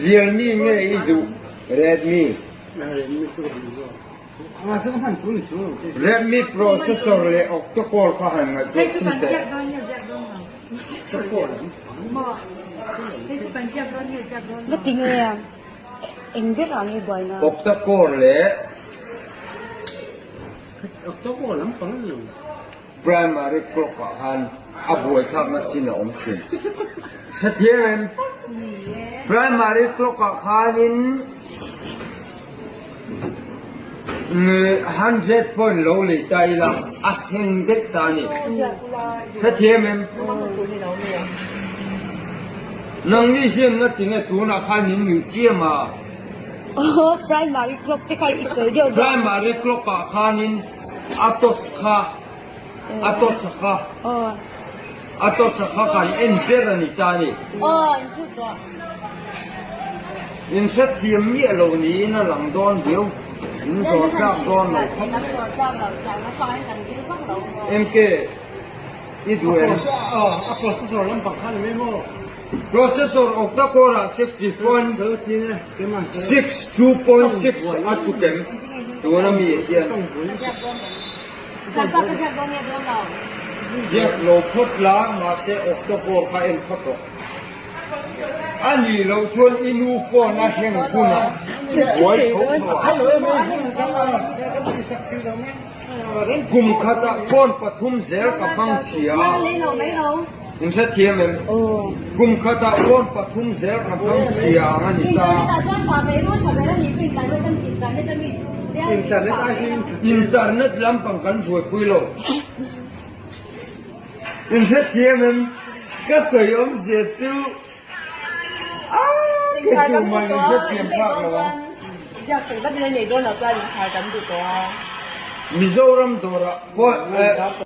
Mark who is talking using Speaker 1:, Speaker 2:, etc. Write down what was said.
Speaker 1: Realme nge i duh Redmi? Redmi processor leh octa-core kha han ngaihtuah chin teh. Octa-core leh Primary clock ah khan a buaithlakna chin a awm thin. Hrethiam em? Primary clock ah khanin 100 point lo lei ta ila a heng deuh ta a ni. Hrethiam em? Nangni hian ngatinge tunah khan in nuih chiam a?
Speaker 2: Primary clock te kha i sawi deuh deuh.
Speaker 1: Primary clock ah khanin A toss kha a toss kha a toss kha kan en ber a ni ta a ni. In hrethiam miah lo niin a lang dawn viau. In dawr tlak dawn lo khawp mai. MK i duh em?
Speaker 3: A processor lampang kha ni mai maw?
Speaker 1: Processor octa-core ah 60.62.6 a tluk em tuna mi hian ziak lo phawt la mahse octa-core kha en phawt rawh. A nih loh chuan i nu phone a heng hunah i buai tho tho ang. Kum khatah phone pathum zel ka hmang chhia a. In hrethiam em? Kum khatah phone pathum zel ka hmang chhia ang a ni ta. Internet lampang kan buaipui lo. In hrethiam em? Ka sawi awmzia chu aaa kei chu man in hrethiam phak lo ang. Mizoram dawrah pawh.